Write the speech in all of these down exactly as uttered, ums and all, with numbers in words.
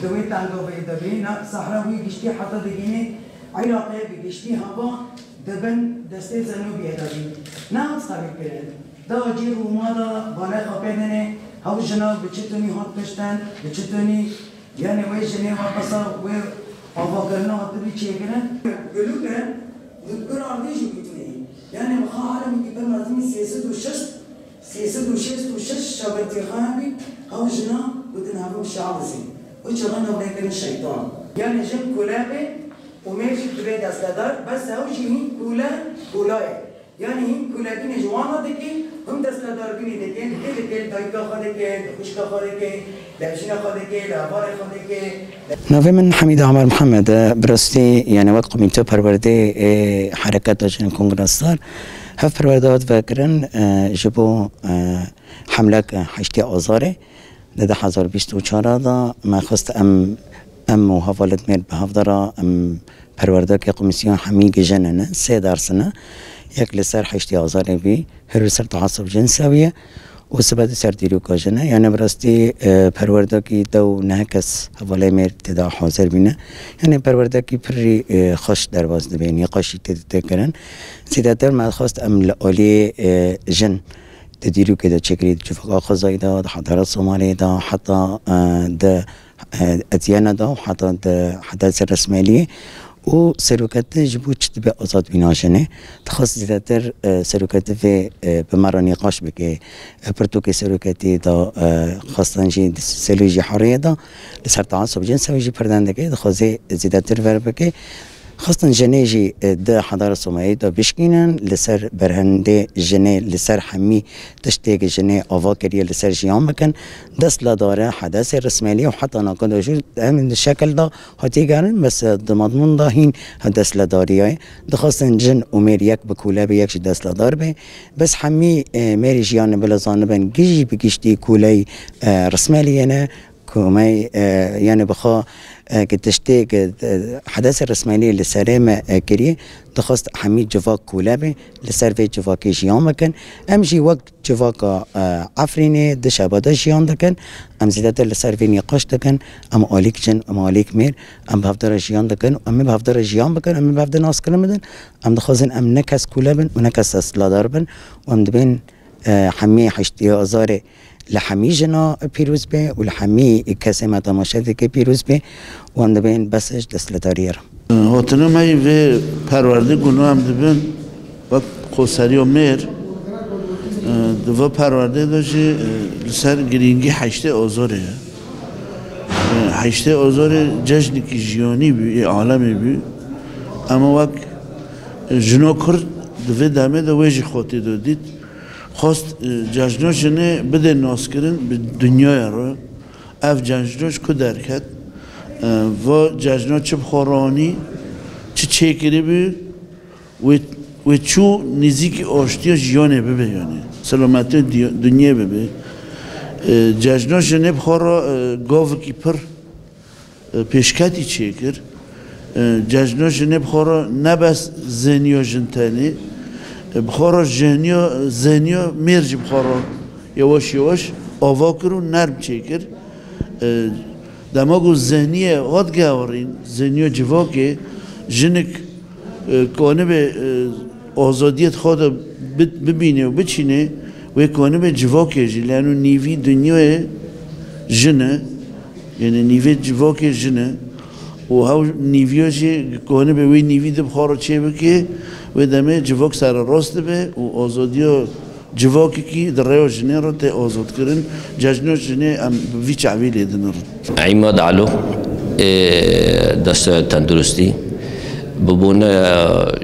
Di wê tengaveyê de bî, na sehra wî giştî heta digihînê Iraqê bi giştî hava di bin destê Zenobiyê de bî. Nehat xebî kirin. Da cî Rûma de balê xwe pê dinê, hew jina bi çi tunî hat kuştin, bi çi tunî, yanî wê jinê wa qisa wê avakirina hatibî çêkirin. Gulûke li kur ardê jî wî tunî. Yanî bi xwe alemekî pir mezin sê sed û şeş, sê sed û şêst û şeş şagirtê xwe hebî, hew jina gotin hev im şabizî. Û çaxan navnê kirin şeytan. Yanî jin kule bê û mêr jî divê destedar, bes ew jî hîn kule, kula ye. Yanî hîn kulebînê ji wan re dikî, him destedarbînê dikê, dikê, dikê, li dayika xwe dikê, li xwişka xwe dikê, li evjîna xwe dikê, li hevalê xwe dikê. Navê min Hemîd Amer Mihemed e. Bi rastî, yanî wek komîte perwerdê ê Hereketa Jinên Kongra Star, hev perwerde hat vekirin, e, ji bo, e, hemlek, e, heştê Azarê di du hezar bîst û çar de me xwest em, em û hevalên mêr bi hevdara em perwerdekê komîsyon hemî gijene ne, sê ders ne. Yek li ser heştê Azarê bî, her li ser teasub cinsewî ye û sibe di ser dîroka jin e. Yanî bi rastî, e, perwerdekî dew neh kes hevalê mêr tê de hazir bîne. Yanî perwerdekî pirî, e, xweş derbas dibe, nîqaşî tê, tê kirin. Zêdetir me xwest em li alî, e, jin di dîrokê de çêkirî, di civaka xwezayî de, di hedara Somaliyê de, heta, e, di, e, edyene de û heta di hedesê resmeliyê û seroketî ji bo çi dibe azadbîna jinê. Dixwest zêdetir, e, seroketî vê, e, bi me re nîqaş bike. E, pirtûkê seroketî de, e, xwestin jî di sê sê û yek jî heriyê de li ser teasub cinsewî jî pir deng dike. Dixwazê zêdetir ver bike. Xwestin jinê jî, e, di hedara Somaliyê de bişkînin, li ser berhendê jinê, li ser hemî tiştê jinê ava kiriye, li ser jiyan bikin. Desthilatdariya hedesê resmeliyê û heta naka de jî em di şekil de hatiye gerin, bes, e, di mazmûn de hîn desthilatdariya ye. Dixwestin jin û mêr yek bi kule be, yek jî desthilatdar be. Bes hemî, e, mêrê jiyanê bila zanibin, gijî bi giştî kuleyî, e, resmeliyê ne. Ku me, e, yanî bi xwe, e, ki tiştê ki, e, hedesê resmelî li serê me, e, kiriye, dixwest hemî civak kule be, li ser vê civakê jiyan bikin. Em jî wek civaka, e, Efrînê di şeba de jiyan dikin. Em zêdetir li ser vê nîqaş dikin. Em alîk jin, em alîk mêr, em bi hevdara jiyan dikin. Em ê bi hevdara jiyan bikin, em ê bi hevdar naskirin bidin. Em dixwazin em ne kes kule bin û ne kes desthilatdar bin. Û em dibên, e, hemî heştê Azarê li hemî jina pîroz be û li hemî kesê me temaşe dike pîroz be û em dibên bes ji desthilatdariyê re. Hatina me yî vê perwerdê ku em dibin wek xweseriya mêr, e, di vê perwerdê de jî, e, li ser girîngî heştê Azarê ye. E, heştê Azarê cejnekî jiyanî bû, ê alemê bû. Ema wek jina Kurd di vê demê de wê jî xwe tê de dît. Xwest, e, cejna jinê bide naskirin bi dinyaya re. Ev cejna ji ku derket? E, va cejna çi bi xwe re anî, çi çêkiribû, wê, wê çû nêzîkî aştiya jiyanê bibe, yanî selametiya di-, dinyê bibe. E, cejna jinê bi xwe re, e, gavekî pir e, pêşketî çêkir. E, cejna jinê bi xwe re ne bes zêniya jin tenê, e, bi xwe re jêniya, zêniya mêr jî bi xwe re yewaş yewaş ava kir û nerm çêkir. E, dema ku zêniyê hat gewirîn, zêniya civakê, jinik, e, kanibe, e, azadiyê xwe de bi-, bibîne û biçîne, wê kanibe civakê jî, leno nîvî dinyayê jin e. Yanî nîvê civakê jin e û hew nîviya jî kanibe wê nîvî di bi xwe re çê bike, wê demê civak sererast dibe û azadiya civakekî di rêya jinê re tê azadkirin. Cejna jinê em bi vî çavî lê dinirin. Îmad Elo, ê, destê tenduristî. Bi bûne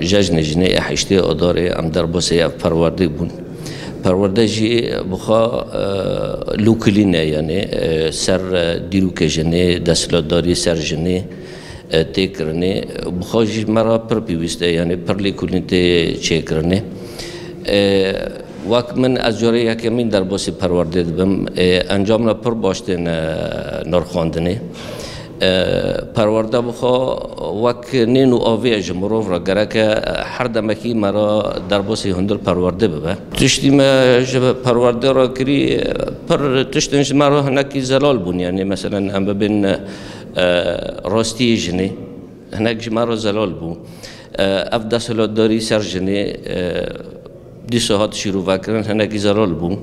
cejnê jinê ê heştê Adarê em derbasî ev perwerdê bûn. Perwerde jî bi xwe, e, lûkilî ne, yanî, e, ser, e, dîrokê jinê, desthilatdarî ser jinê, e, tê kirinê. Bi xwe jî me re pir pêwîst e, yanî pir lêkolîn tê çêkirinê. E, wek min, ez carê yekemîn derbasî perwerdê dibim. E, encamna pir baş tên, e, nirxandinê. E, perwerde bi xwe wek nîn û avê ye ji mirov re, gereke her demekî me re derbasî hundir perwerde bibe. Tiştî me ji perwerde re kirî, pir tiştên ji me re hinekî zelal bûn. Yanî, meselen, em bibên, e, E, rastiyê jinê hinek ji me re zelal bû. E, ev desthilatdarî ser jinê, e, dîsa hat şîrovekirin, hinekî zelal bû.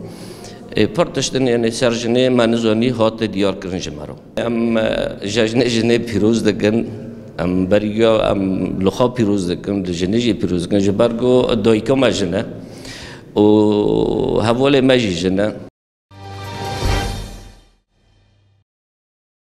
E, pir tiştin, yanî ser jinê me nizanî hate diyarkirin ji me re. Em, e, cejnê jinê pîroz dikin. Em beriya em li xwe pîroz dikin, li jinê jî pîroz dikin. Ji ber ku dayika me jin e û hevalê me jî jin e.